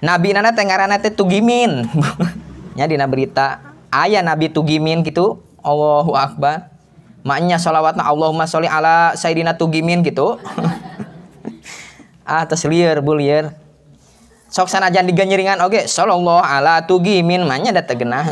Nabi nana teh ngaranna teh Tugimin. Nya dina berita aya Nabi Tugimin gitu. Allahu akbar. Maknya sholawatna Allahumma sholli ala Sayyidina Tugimin gitu. Ah tos lieur bu lieur. Sok sanajan diganjeringan oge sallallahu ala Tugimin mah nya da teu geunah.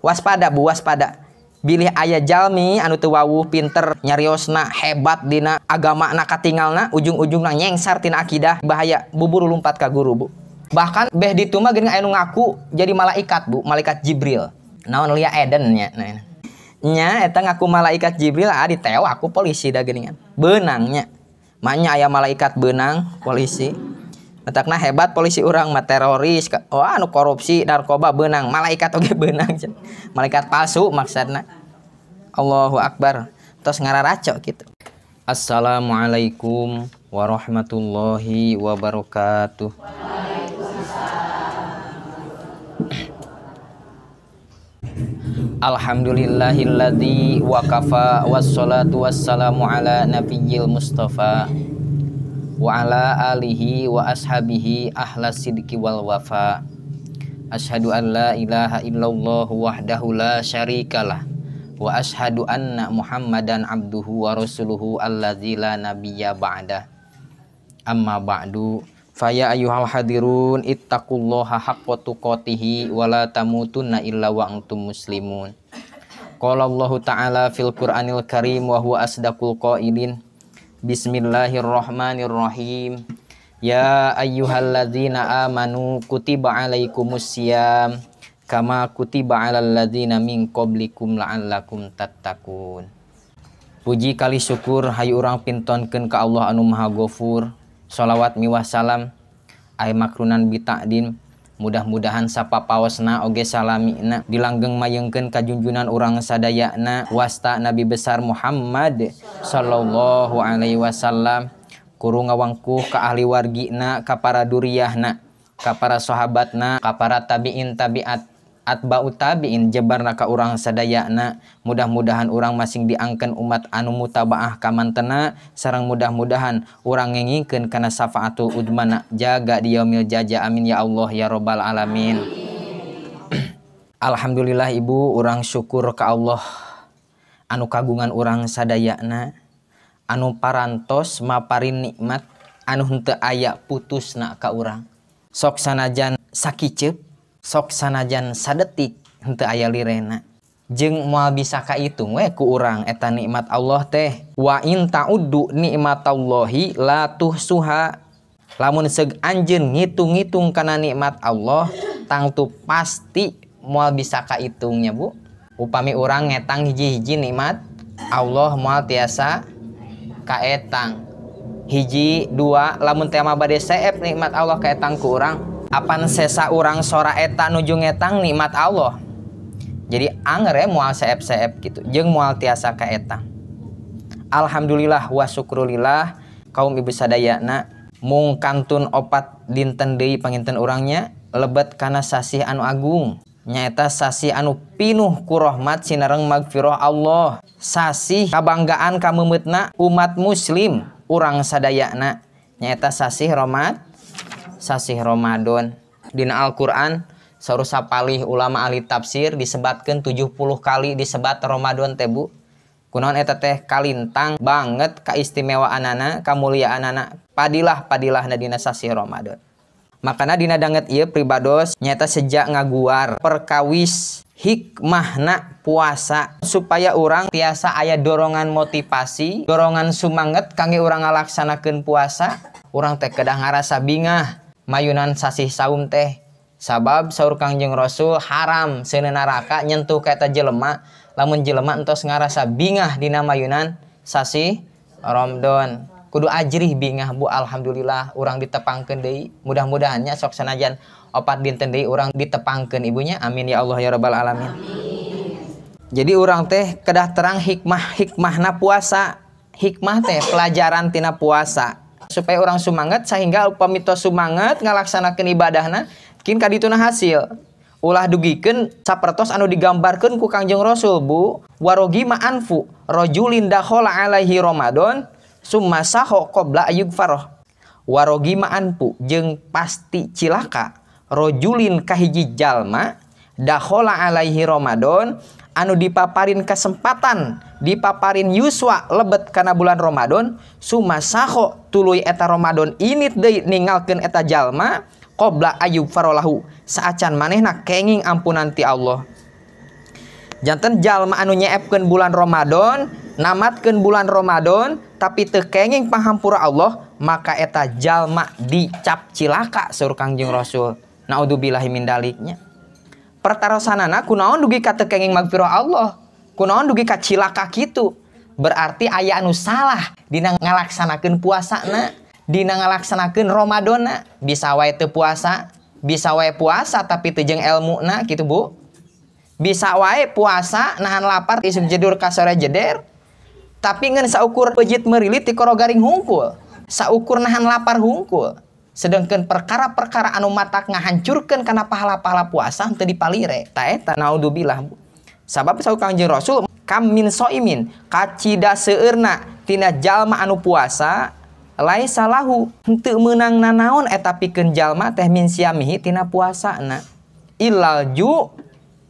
Waspada bu waspada. Bilih aya jalmi anu teu wawuh pinter nyariosna hebat dina agamana katingalna ujung-ujungna nyengsar tina akidah bahaya buburu lumpat ka guru bu. Bahkan beh ditu mah geuning aya nu ngaku jadi malaikat bu, malaikat Jibril. Naon lia Eden nya nah. Nya eta ngaku malaikat Jibril ah ditewak ku polisi da geuningan. Beunang nya. Maknya aya malaikat beunang polisi. Matakna hebat polisi urang mah teroris, wah anu korupsi, narkoba beunang, malaikat oge beunang. Malaikat palsu maksudna. Allahu akbar. Tos ngararaco kitu. Assalamualaikum warahmatullahi wabarakatuh. Alhamdulillahilladzi wa kafa wassalatu wassalamu ala nabiyyil mustafa wa ala alihi wa ashabihi ahla sidqi wal wafa. Asyhadu an la ilaha illallah wahdahu la syarikalah wa asyhadu anna Muhammadan abduhu wa rasuluhu allazi la nabiyya ba'dah. Amma ba'du. Faya ayyuhal hadirun ittaqullaha haqqa tuqatihi wa la tamutunna illa wa antum muslimun. Qala Allahu ta'ala fil Qur'anil Karim wa huwa asdaqul qailin. Bismillahirrahmanirrahim. Ya ayyuhalladzina amanu kutiba alaikumusiyam kama kutiba alal ladzina min qablikum la'allakum tattaqun. Puji kali syukur hayu urang pintonkeun ka Allah anu Maha Ghafur. Sholawat miwah salam ay makrunan bita'din mudah-mudahan sapapaosna oge salamina dilanggeng mayengkeun ka junjunan urang sadayana wasta Nabi besar Muhammad sallallahu alaihi wasallam kuru ngawangkuh ka ahli wargina ka para duriyahna ka para sahabatna ka para tabiin tabiat atba'u tabiin jebarna ka urang sadayana mudah-mudahan urang masing diangkeun umat anu mutabaah ka mantena sareng mudah-mudahan urang ngengingkeun kana syafaatul udmana jaga di yaumil jaja amin ya Allah ya robbal alamin. Alhamdulillah ibu urang syukur ka Allah anu kagungan urang sadayana anu parantos maparin nikmat anu henteu aya putusna ka urang sok sanajan sakiceup sok sanajan sadetik henteu aya lirena jeung moal bisa kaitung we ku urang eta nikmat Allah teh wa in ta'uddu nikmatallahi la tuhsuha lamun seug anjeun ngitung-ngitung kana nikmat Allah tangtu pasti moal bisa kaitungnya bu. Upami urang ngetang hiji-hiji nikmat Allah moal tiasa kaetang hiji dua lamun teh mah bade seep nikmat Allah kaetang ku urang apan sesa urang sora eta nuju ngetang nikmat Allah. Jadi anger moal seep-seep gitu jeung moal tiasa kaetang. Alhamdulillah wa syukrulillah kaum ibu sadayana mung kantun opat dinten deui panginten urangnya lebet kana sasih anu agung nyaeta sasih anu pinuh ku rahmat sinareng magfirah Allah sasih kabanggaan kameumeutna umat muslim urang sadayana nyaeta sasih rahmat sasih Ramadan. Dina Al-Qur'an saur sapalih ulama ahli tafsir disebatkeun 70 kali disebat Ramadan teh bu. Kunaon eta teh kalintang banget kaistimewaanana, kamuliaanana, padilah-padilahna dina sasih Ramadan. Makana dina danget ieu pribados nyaeta sejak ngaguar perkawis hikmahna puasa supaya urang tiasa aya dorongan motivasi, dorongan sumanget kangge urang ngalaksanakeun puasa, urang teh kedah ngarasa bingah mayunan sasih saum teh. Sabab saur Kangjeng Rasul haram seuneu neraka nyentuh ka eta jelema lamun jelema entos ngarasa bingah dina mayunan sasih Ramadan. Kudu ajrih bingah bu alhamdulillah urang ditepangkeun deui mudah-mudahan nya sok sanajan opat dinten deui urang ditepangkeun ibunya amin ya Allah ya rabbal alamin. Amin. Jadi urang teh kedah terang hikmah-hikmahna puasa. Hikmah teh pelajaran tina puasa supaya urang sumanget sehingga upami tos sumanget ngalaksanakeun ibadahna kin kadituna hasil. Ulah dugikeun sapertos anu digambarkeun ku Kangjeng Rasul bu warogi ma anfu rajulin dakhala alaihi Ramadan summa saho qabla ayyugfaroh. Warogima anpu jeung pasti cilaka rojulin kahiji jalma dakhala alaihi Ramadan anu dipaparin kesempatan dipaparin yuswa lebet kana bulan Ramadan sumasaho tuluy eta Ramadan init deui ningalkeun eta jalma qabla ayub farolahu saacan manehna kenging ampunan ti Allah. Janten jalma anu nyeepkeun bulan Ramadan namatkeun bulan Ramadan tapi teu kenging panghampura Allah maka eta jalma dicap cilaka saur Kangjeng Rasul. Naudzubillahi min daliknya. Pertarosanana kunaon dugi ka teu kenging magfirah Allah, kunaon dugi ka cilaka kitu. Berarti aya anu salah dina ngalaksanakeun puasana, dina ngalaksanakeun Ramadana. Bisa wae teu puasa, bisa wae puasa tapi teu jeung elmuna kitu Bu. Bisa wae puasa nahan lapar isuk jedur ka sore jeder, tapi ngan saukur pejit merilit ti korogaring hungkul, saukur nahan lapar hungkul. Sedangkan perkara-perkara anu matak ngahancurkeun kana pahala-pahala puasa henteu dipalire. Ta eta naudzubillah. Sabab saur Kangjeng Rasul kam min soimin kacida seueurna tina jalma anu puasa laisa lahu henteu meunang nanaon eta pikeun jalma teh min siamihi tina puasana illal ju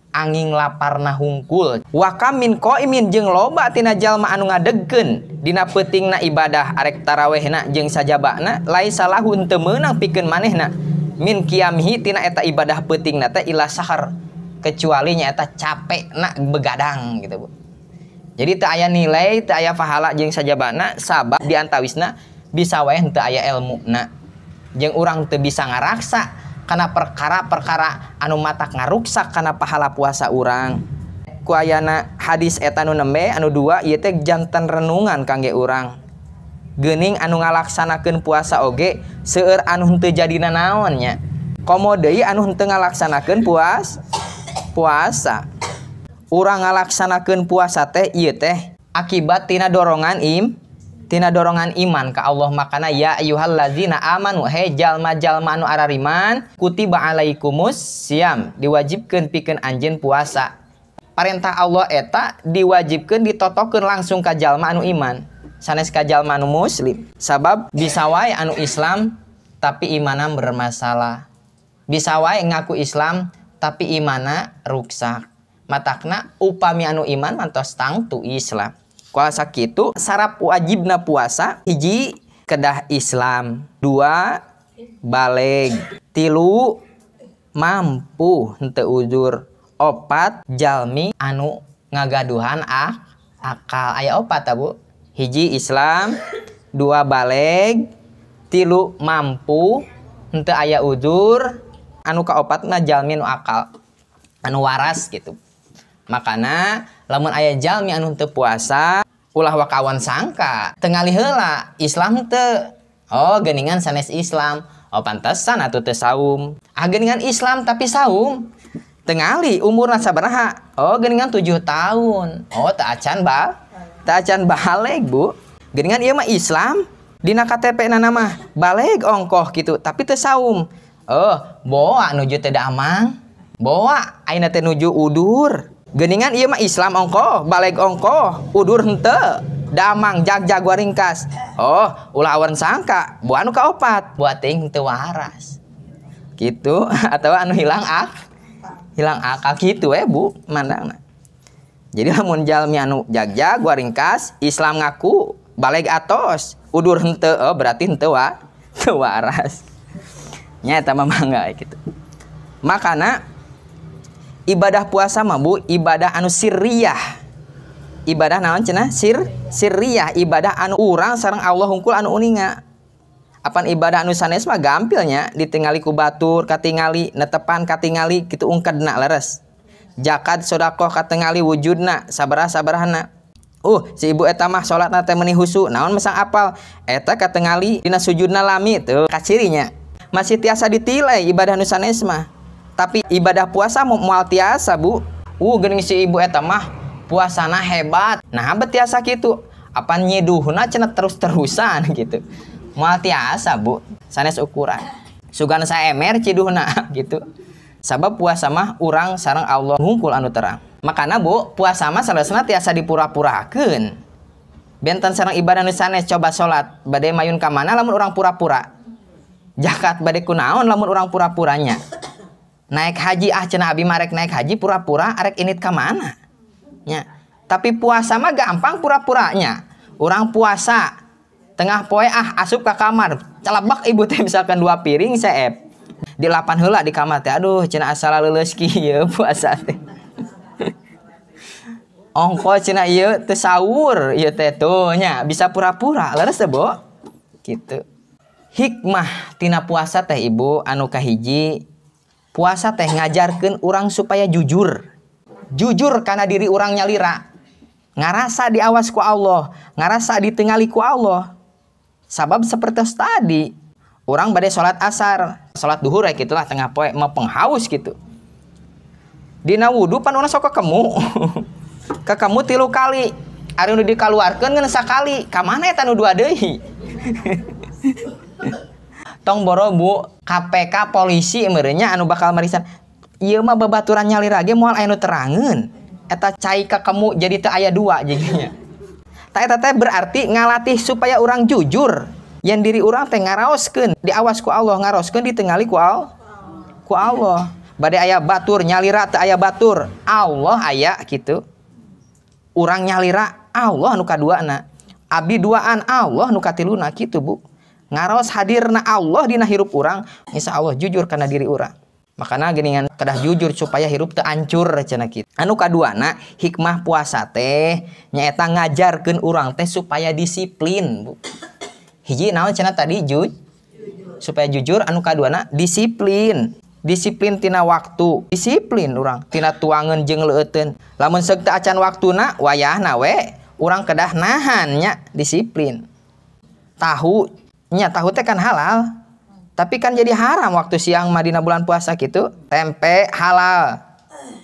angin laparna hungkul. Wa kam min qaimin jeung loba tina jalma anu ngadegkeun dina peutingna ibadah arek tarawehna jeung sajabana laisa lahu henteu meunang pikeun manehna min qiyamihi tina eta ibadah peutingna teh ila sahar kecuali nyaeta capekna begadang gitu Bu. Jadi teu aya nilai, teu aya pahala jeung sajabana sabab diantawisna bisa wae henteu aya elmuna. Jeung urang teu bisa ngaraksa kana perkara-perkara anu matak ngaruksak kana pahala puasa urang. Ku ayana hadis eta nu nembe anu dua ieu teh janten renungan kangge urang. Geuning anu ngalaksanakeun puasa oge seueur anu henteu jadina naon nya. Komo deui anu henteu ngalaksanakeun puasa. Urang ngalaksanakeun puasa teh ieu teh akibat tina dorongan tina dorongan iman ka Allah. Makana ya ayyuhallazina amanu he jalma-jalma anu arariman kutiba alaikumus siam diwajibkeun pikeun anjeun puasa. Parentah Allah eta diwajibkeun ditotokeun langsung ka jalma anu iman sanes ka jalma anu muslim. Sabab bisa wae anu Islam tapi imana bermasalah, bisa wae ngaku Islam tapi imana ruksak. Matakna upami anu iman mantos tangtu Islam. Kuasa kitu sarap wajibna puasa hiji kedah Islam, dua baleg, tilu mampu henteu uzur, opat jalmi anu ngagaduhan akal. Aya opat ta Bu? Hiji Islam, dua baleg, tilu mampu henteu aya uzur, anu kaopatna jalmi nu akal anu waras gitu. Makana lamun aya jalmi anu teu puasa ulah wakawan sangka tengali heula Islam teu. Oh geuningan sanes Islam, oh pantesan atuh teu saum. Ah geuningan Islam tapi saum tengali umurna sabaraha? Oh geuningan 7 tahun. Oh teu acan teu acan baleg Bu. Geuningan ieu mah Islam dina KTP na mah baleg ongkoh gitu tapi teu saum. Oh boa nuju teu damang, boa ayeuna teh nuju udur. Geuningan ieu mah Islam ongkoh, baleg ongkoh, udur henteu, damang jag-jag waringkas. Oh, ulah awan sangka, boa anu kaopat, boa teuing henteu waras. Gitu atau anu hilang hilang akal gitu we Bu mandangna. Jadi lamun jalmi anu jag-jag waringkas, Islam ngaku, baleg atos, udur henteu, oh berarti henteu teu waras. Nya eta mah mangga gitu. Makana ibadah puasa mah Bu, ibadah anu sirriyah. Ibadah naon cenah? Sirriyah, ibadah anu urang sareng Allah hungkul anu uninga. Apan ibadah anu sanes mah gampilnya ditingali ku batur, katingali netepan katingali kitu ungkedna leres. Zakat sedekah katingali wujudna sabaraha-sabarahana. Si ibu eta mah salatna teh meuni husu, naon mesang apal? Eta katingali dina sujudna lami teu kacirinya. Masih tiasa ditilai ibadah nu sanes mah. Tapi ibadah puasa moal tiasa Bu. Geuning si ibu eta mah puasana hebat. Nah, bet tiasa kitu. Apan nyiduhna cenah terus-terusan gitu. Moal tiasa Bu, sanes ukuran. Sugan saemer ciduhna gitu. Sabab puasa mah urang sareng Allah hungkul anu terang. Makana Bu, puasa mah saleresna tiasa dipura-purakeun. Benten sareng ibadah nu sanes coba salat, bade mayun ka mana lamun urang pura-pura. Zakat bade kunaon lamun urang pura-puranya. Naik haji ah cenah abi marek naik haji pura-pura arek init ka mana? Nya. Tapi puasa mah gampang pura-puranya. Urang puasa tengah poe ah asup ka kamar. Calebak ibu teh misalkan 2 piring seep. Di 8 heula di kamar teh aduh cenah asal leuleus kieu puasa teh. Ongko cenah ieu teu sahur ieu teh tuh nya bisa pura-pura leres teh Bu. Gitu. Hikmah tina puasa teh ibu anu kahiji puasa teh ngajarkeun urang supaya jujur. Jujur kana diri urang nyalira. Ngarasa diawas ku Allah, ngarasa ditengali ku Allah. Sabab seperti tadi urang bade salat asar, salat duhur ya gitulah tengah poe mah penghaus gitu. Dina wudu pan urang sok kekemu. Kekemu 3 kali. Ari nu dikaluarkeun ngeun sakali, ka mana eta nu 2 deui? Tong boro Bu, KPK polisi meureunnya anu bakal marisan. Ieu mah babaturan nyalira ge moal aya nu terangeun. Eta cai kekemu jadi teu aya 2 jadinya. Ta eta teh berarti ngalatih supaya urang jujur. Yang diri urang teh ngaraoskeun, diawas ku Allah, ngaraoskeun ditengali ku Allah. Bade aya batur nyalira teu aya batur, Allah aya kitu. Urang nyalira Allah nu kaduana. Abdi duaan Allah nu katiluna kitu Bu. Ngaraos hadirna Allah dina hirup urang, insya Allah jujur kana diri urang. Makana geuningan kedah jujur supaya hirup teu ancur cenah kitu. Anu kaduana hikmah puasa teh nyaeta ngajarkeun urang teh supaya disiplin Bu. Hiji naon cenah tadi supaya jujur, anu kaduana disiplin. Disiplin tina waktu, disiplin urang tina tuangeun jeung leueuteun. Lamun seug teu acan waktuna wayahna we urang kedah nahan nya disiplin. Tahu nya tahu teh kan halal. Tapi kan jadi haram waktu siang mah dina bulan puasa gitu. Tempe halal.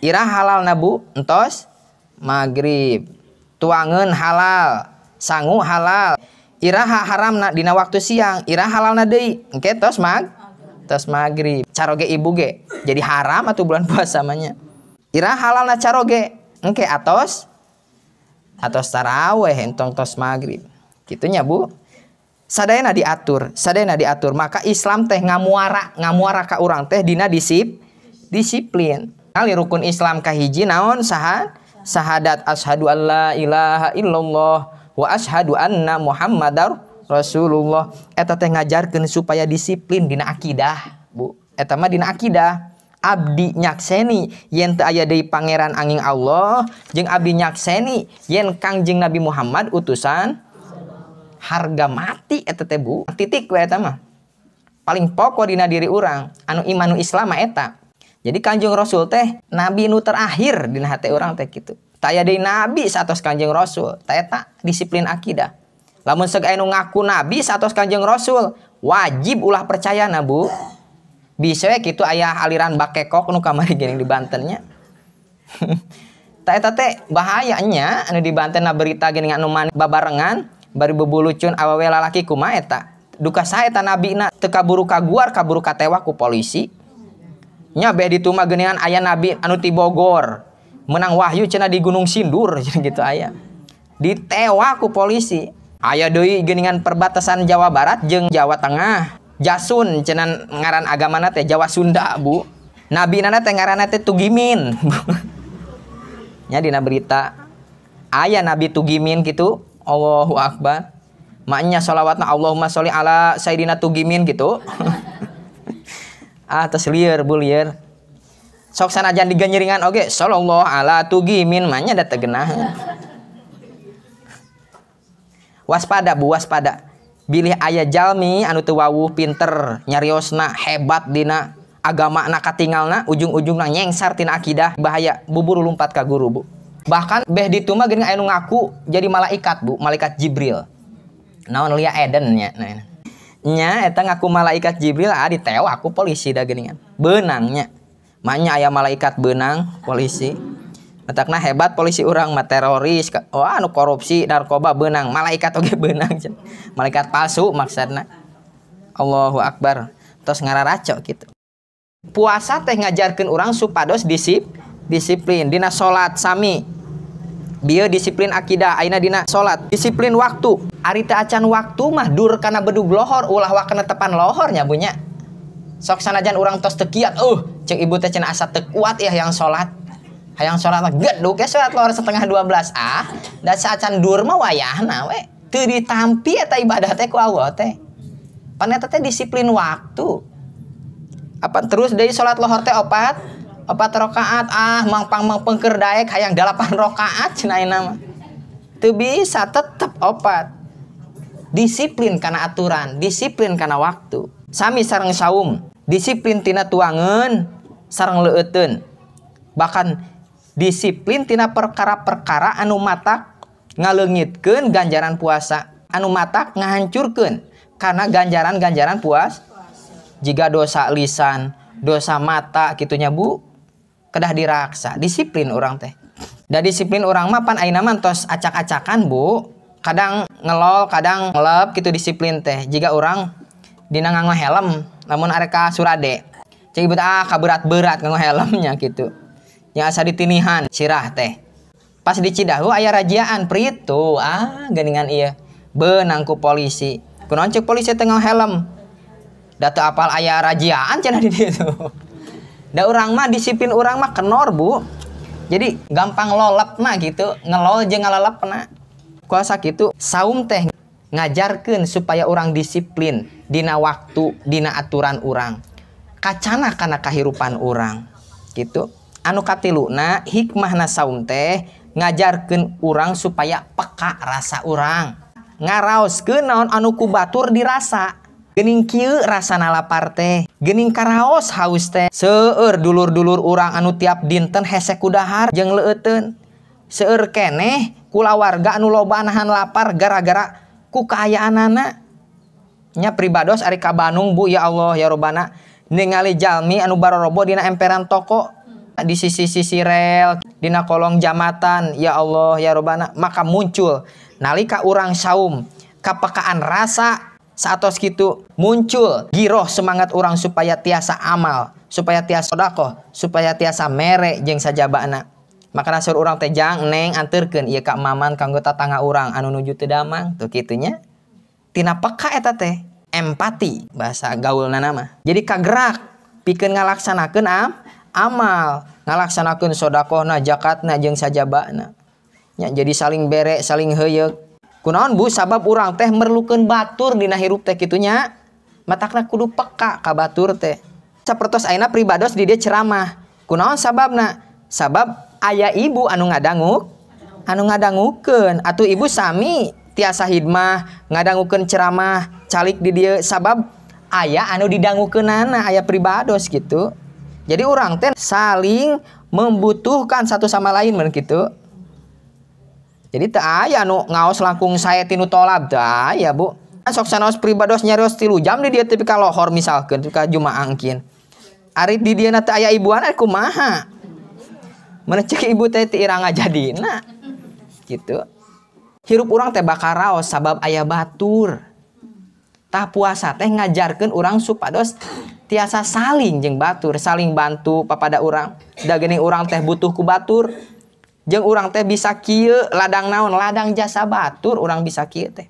Irah halal na Bu, entos maghrib. Tuangeun halal, sangu halal. Iraha haramna dina waktu siang, irah halalna deui. Engke tos tos maghrib. Caroge ibu ge jadi haram atuh bulan puasa mah nya. Irah halalna caroge, engke atos atos taraweh entong tos maghrib. Kitu nya Bu. Sadayana diatur, sadayana diatur. Maka Islam teh ngamuara ka urang teh dina disiplin. Kali rukun Islam kahiji naon saha? Sahadat asyhadu alla ilaha illallah wa asyhadu anna Muhammadar Rasulullah. Eta teh ngajarkeun supaya disiplin dina akidah, Bu. Eta mah dina akidah. Abdi nyakseni yen teu aya deui pangeran angin Allah jeung abdi nyakseni yen Kangjeng Nabi Muhammad utusan harga mati eta teh Bu. Titik we eta mah. Paling pokok dina diri urang anu iman nu Islam mah eta. Jadi Kangjeng Rasul teh nabi nu terakhir dina hate urang teh kitu. Taya deui nabi satos Kangjeng Rasul, ta eta disiplin akidah. Lamun seug aya nu ngaku nabi satos Kangjeng Rasul, wajib ulah percaya na Bu. Bisa we kitu aya aliran bakekok nu kamari geuning di Bantennya. Ta eta teh bahaya nya anu di Banten na berita geuning anu babarengan bari bebulucun awewe lalaki kumaha eta. Duka saha eta nabina teu kaburu kaguar kaburu katewak ku polisi. Nya beh ditu mah geuningan aya nabi anu ti Bogor. Menang wahyu cenah di Gunung Sindur gitu aya. Ditewak ku polisi. Aya deui geuningan perbatasan Jawa Barat jeung Jawa Tengah. Jasun cenah ngaran agamana teh Jawa Sunda Bu. Nabina teh ngaranna teh Tugimin. Nya dina berita aya nabi Tugimin gitu. Allahu Akbar. Maknya sholawatna Allahumma sholli ala Sayyidina Tugimin gitu. Ah tos lieur Bu lieur. Sok sanajan diganjeringan oge sallallahu ala Tugimin mah nya da teu geunaheun. Waspada Bu, waspada. Bilih aya jalmi anu teu wawuh pinter, nyariosna hebat dina agamana katingalna ujung-ujungna nyengsar tina akidah, bahaya buburu lumpat ka guru Bu. Bahkan beh ditu mah geuning aya nu ngaku jadi malaikat Bu, malaikat Jibril. Naon lia Eden nya. Nah, nya eta ngaku malaikat Jibril ah ditewak ku polisi da geuningan. Beunang nya. Maknya aya malaikat beunang polisi. Matakna hebat polisi urang mah teroris, wah anu korupsi, narkoba beunang, malaikat oge beunang. Malaikat palsu maksudna. Allahu Akbar. Tos ngararaco kitu. Puasa teh ngajarkeun urang supados disiplin dina salat sami. Bieu disiplin akidah, ayeuna dina salat, disiplin waktu. Ari teu acan waktu mah dur kana bedug lohor, ulah wakana tepan lohor nya Bu nya. Sok sanajan urang tos teu kiat, cek ibu teh cenah asa teu kuat ya hayang salat. Hayang salat mah geduk ya salat lohor 11:30 ah. Da saacan dur mah wayahna we. Teu ditampi eta ibadah teh ku Allah teh. Pan eta teh disiplin waktu. Apa terus deui salat lohor teh opat rakaat ah mangpang mangpengker daek hayang 8 rakaat cenah ayeuna mah. Teu bisa tetep 4. Disiplin kana aturan, disiplin kana waktu. Sami sareng saum, disiplin tina tuangeun sareng leueuteun. Bahkan disiplin tina perkara-perkara anu matak ngaleungitkeun ganjaran puasa, anu matak ngahancurkeun kana ganjaran-ganjaran puas. Jika dosa lisan, dosa mata kitunya Bu, kedah diraksa, disiplin urang teh. Da disiplin urang mah pan ayeuna mah tos acak-acakan Bu. Kadang ngelol, kadang ngelep gitu disiplin teh. Jika urang dina nganggo helm, lamun arek ka Surade. Cek ibu ah kaberat-berat nganggo helmnya gitu. Yang asa ditinihan sirah teh. Pas di Cidahu aya rajiaan prit tuh, ah geuningan ieu. Beunang ku polisi. Kunaon cek polisi teh nganggo helm? Da teu apal aya rajiaan cenah di ditu. Da urang mah disiplin urang mah kenor Bu. Jadi gampang lolepna gitu, ngelol jeung ngalelepna. Kuasa kitu saum teh ngajarkeun supaya urang disiplin dina waktu, dina aturan urang. Kacana kana kahirupan urang. Gitu. Anu katiluna hikmahna saum teh ngajarkeun urang supaya peka rasa urang. Ngaraoskeun naon anu ku batur dirasa. Geuning kieu rasana lapar teh, geuning karaos haus teh. Seueur dulur-dulur urang anu tiap dinten hese ku dahar jeung leueuteun. Seueur keneh kulawarga anu loba nahan lapar gara-gara ku kaayaanana. Nya pribados ari ka Bandung Bu, ya Allah ya Robbana, ningali jalmi anu barorobo dina emperan toko di sisi-sisi rel, dina kolong jambatan, ya Allah ya Robbana, maka muncul nalika urang saum kapekaan rasa saatos kitu muncul giroh semangat urang supaya tiasa amal, supaya tiasa sedekah, supaya tiasa mere jeung sajabana. Maka nasur urang teh jang neng anterkeun ieu ka maman kanggo tatangga urang anu nuju teu damang tuh kitunya. Tina peka eta teh, empati bahasa gaulna mah. Jadi kagerak pikeun ngalaksanakeun amal, ngalaksanakeun sedekahna, zakatna jeung sajabana. Nya jadi saling bere, saling heuyeuk. Kunaon Bu, sabab urang teh merlukeun batur dina hirup teh kitunya. Matakna kudu peka ka batur teh. Sapertos ayeuna pribados di dieu ceramah. Kunaon sababna? Sabab aya ibu anu ngadanguk, anu ngadangukeun. Atuh ibu sami tiasa hidmah ngadangukeun ceramah calik di dieu sabab aya anu didangukeunana, aya pribados gitu. Jadi urang teh saling membutuhkan satu sama lain mun kitu. Jadi teu aya anu ngaos langkung sae tinu tolab, teu aya Bu. Sok sanaos pribados nyarios 3 jam di dieu teh ka lohor misalkeun ka Jumaah engkin. Ari di dieu na teu aya ibuan ari kumaha? Mun cek ibu teh ti irang ngajadina gitu. Hirup urang teh bakal raos sabab aya batur. Tah puasa teh ngajarkeun urang supados tiasa saling jeung batur, saling bantu papada urang. Da geuning urang teh butuh ku batur. Jeung urang teh bisa kieu ladang naon, ladang jasa batur urang bisa kieu teh.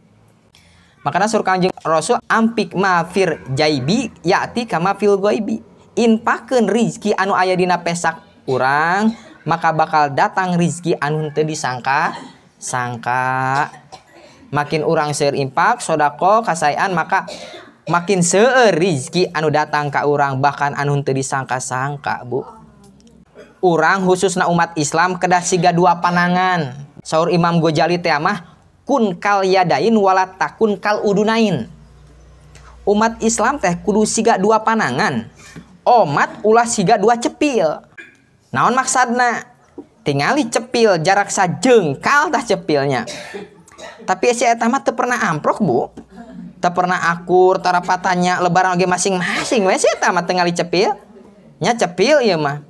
Makana sur Kangjeng Rasul ampik ma fir jaibi ya'ti kama fil ghaibi. Inpakeun rizki anu aya dina pesak urang, maka bakal datang rizki anu henteu disangka sangka. Makin urang seueur impak sodako kasaean, maka makin seueur rizki anu datang ka urang, bahkan anu henteu disangka-sangka Bu. Urang khususna umat Islam kedah siga dua panangan. Saur Imam Ghazali teh mah kun kal yadain wala takun kal udunain. Umat Islam teh kudu siga dua panangan. Omat ulah siga dua cepil. Naon maksadna? Tingali cepil jarak sajengkal tah cepilnya. Tapi si eta mah teu pernah amprok Bu. Teu pernah akur tarapatannya lebaran oge masing-masing we si eta mah tingali cepil. Nya cepil ieu mah.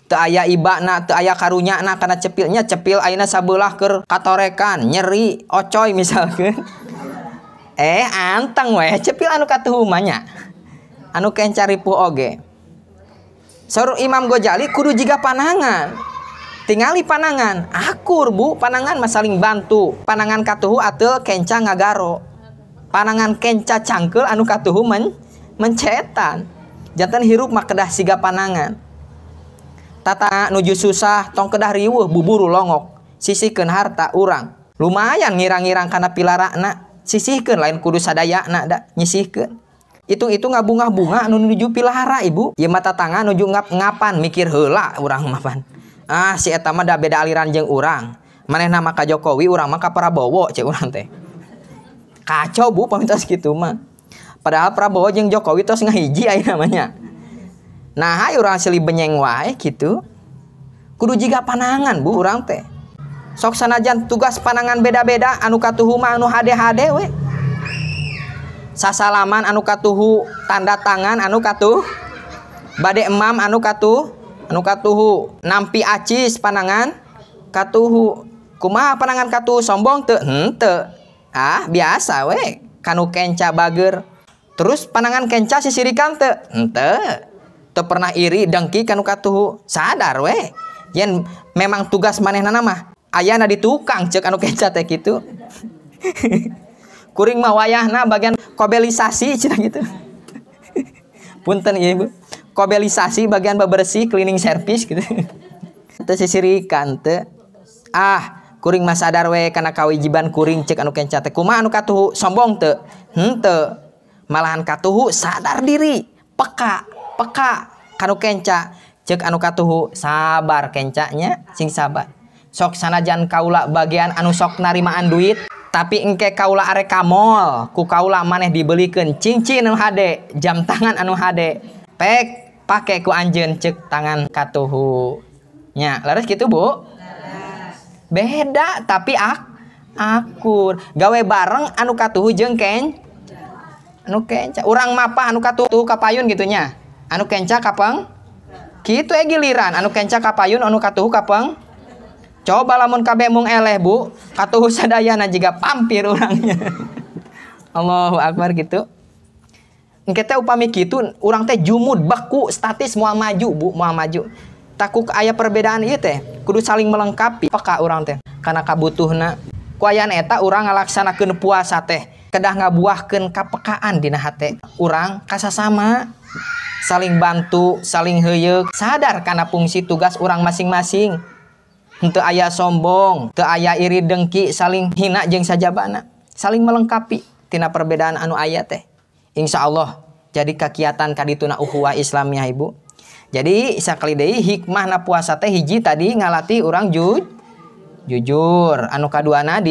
Teu aya ibana, teu aya karunyana kana cepilnya, cepil ayeuna sabelah keur katorekan, nyeri, ocoy misalkeun. Anteng we cepil anu katuhu mah nya. Anu kenca ripuh oge. Saur Imam Ghazali kudu jiga panangan. Tingali panangan, akur Bu, panangan mah saling bantu. Panangan katuhu ateul kenca ngagaro. Panangan kenca cangkeul anu katuhu mencetan. Janten hirup mah kedah siga panangan. Tata nuju susah tong kedah riweuh buburu longok. Sisihkeun harta urang. Lumayan ngirang-ngirang kana pilarana, sisihkeun lain kudu sadayana da nyisihkeun. Hitung-hitung ngabungah-bunga anu nuju pilara ibu. Ieu mah tatangga nuju ngap-ngapan mikir heula urang mah pan. Ah si eta mah da beda aliran jeung urang. Manehna mah ka Jokowi, urang mah ka Prabowo cek urang teh. Kacau bu pamintos kitu mah. Padahal Prabowo jeung Jokowi tos ngahiji ayeuna mah nya. Nah hayu urang silih benyeng wae kitu. Kudu jiga panangan bu urang teh. Sok sanajan tugas panangan beda-beda anu katuhu mah anu hade-hade we. Sasalaman anu katuhu tanda tangan anu katuh bade emam anu katuh anu katuhu nampi acis panangan katuhu kumaha panangan katuhu sombong teu henteu ah biasa we kanu kenca bager terus panangan kenca sisirikan teu henteu teu pernah iri dengki kanu katuhu sadar we yen memang tugas manehna mah ayana di tukang ceuk anu kenca teh kitu. Kuring mah wayahna bagian kobelisasi cenah gitu. Punten ieu ibu. Kobelisasi bagian bebersih cleaning service gitu. Teu sisirikan teu. Ah, kuring mah sadar we kana kawajiban kuring ceuk anu kenca teh. Kumaha anu katuhu sombong teu? Henteu. Malahan katuhu sadar diri, peka, peka kanu kenca ceuk anu katuhu sabar kencanya sing sabar. Sok sanajan kaula bagian anu sok narimaan duit tapi engke kaula arek ka mall ku kaula maneh dibelikeun cincin anu hade, jam tangan anu hade. Pek pake ku anjeun ceuk tangan katuhu. Nya, leres kitu Bu? Beda tapi akur. Gawe bareng anu katuhu jeung ken anu kenca. Urang mapah anu katuhu kapayun gitu nya. Anu kenca kapeng kitu giliran anu kenca kapayun anu katuhu kapeng. Coba lamun kabeh mung eleh bu, katuhu sadayana jiga pampir urangnya. Allahu akbar gitu. Engke teh upami kitu urang teh jumud beku statis moal maju bu, moal maju. Takuk aya perbedaan ieu teh, kudu saling melengkapi peka urang teh kana kabutuhna. Ku ayaan eta urang ngalaksanakeun puasa teh kedah ngabuahkeun kapekaan dina hate urang kasasama. Saling bantu, saling heuyeuk, sadar kana fungsi tugas urang masing-masing. Henteu aya sombong, teu aya iri dengki, saling hina jeung sajabana, saling melengkapi tina perbedaan anu aya teh. Insyaallah jadi kakiatan kadituna ukhuwah Islamiyah ibu. Jadi sakali deui hikmahna puasa teh hiji tadi ngalatih urang jujur, anu kaduana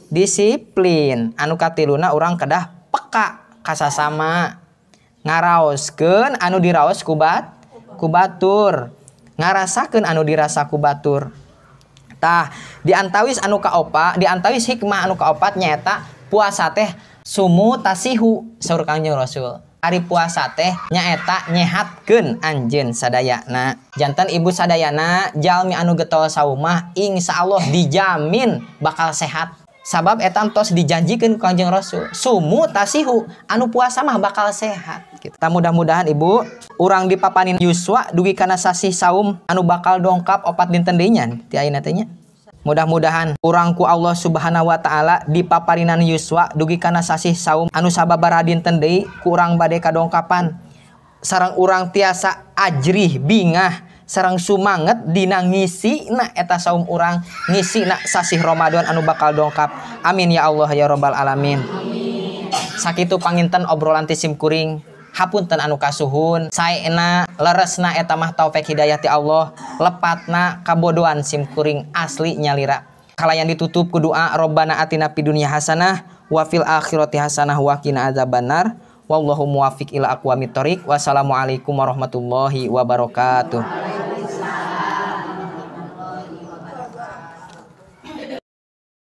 disiplin, anu katiluna urang kedah peka kasasama, ngaraoskeun anu diraos ku batur. Ngarasakeun anu dirasa ku batur. Tah, diantawis anu kaopat, diantawis hikmah anu kaopat nyaeta puasa teh sumu tasihu saur Kangjeng Rasul. Ari puasa teh nyaeta nyehatkeun anjeun sadayana. Janten ibu sadayana jalmi anu getol saumah insyaallah dijamin bakal sehat. Sabab eta tos dijanjikeun ku Kangjeng Rasul. Sumu tasihu anu puasa mah bakal sehat. Gitu. Mudah-mudahan ibu urang dipapanin yuswa dugi kana sasih saum anu bakal dongkap 4 dinten deui nya ti ayeuna teh nya. Mudah-mudahan urang ku Allah Subhanahu wa taala dipaparinan yuswa dugi kana sasih saum anu sababaraha dinten deui ku urang bade kadongkapan. Sareng urang tiasa ajrih bingah sareng sumanget dina ngisina eta saum urang ngisina sasih Ramadan anu bakal dongkap. Amin ya Allah ya robbal alamin. Amin. Sakitu panginten obrolan ti sim kuring. Hapunten anu kasuhun, saena leresna eta mah taufik hidayah ti Allah, lepatna kabodohan sim kuring asli nyalira. Kalayan ditutup ku doa Robbana atina fid dunya hasanah wa fil akhirati hasanah wa qina azabannar. Wallahu muwaffiq ila aqwamit thoriq. Wassalamualaikum warahmatullahi wabarakatuh.